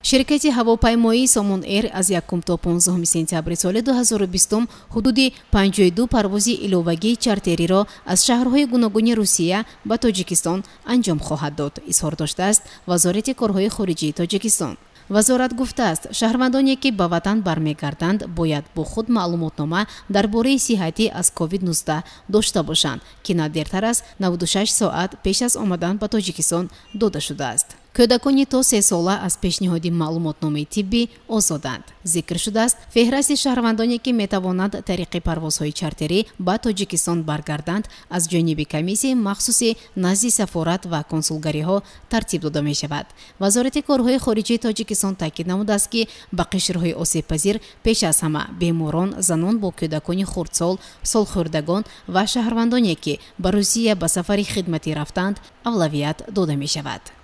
Ширкати ҳавопаймоии Сомон Эйр аз 1 то 15 сентябри соли 2020 ҳудуди 52 парвози иловагии чартериро аз шаҳрҳои гуногуни Русия ба Тоҷикистон анҷом хоҳад дод, изҳор доштааст Вазорати корҳои хориҷии Тоҷикистон. Вазорат гуфтааст, шаҳрвандоне ки ба ватан бармегарданд, бояд бо худ маълумотнома дар бораи сиҳатӣ аз COVID-19 дошта бошанд, ки на дертар аз 96 соат пеш аз омадан ба Тоҷикистон дода шудааст. Кӯдакони то 3 сола аз пешниҳоди маълумотномаи тиббӣ озоданд. Зикр шудааст, феҳрасти шаҳрвандоне ки метавонанд тариқи парвозҳои чартерӣ ба Тоҷикистон баргарданд, аз ҷониби комиссияи махсуси назди сафорат ва консулгариҳо тартиб дода мешавад. Вазорати корҳои хориҷии Тоҷикистон таъкид намудааст, ки ба қишрҳои осебпазир пеш аз ҳама беморон, занон бо кӯдакони хурдсол, солхӯрдагон ва шаҳрвандоне ки ба Русия ба сафари хидматӣ рафтанд, авлавият дода мешавад.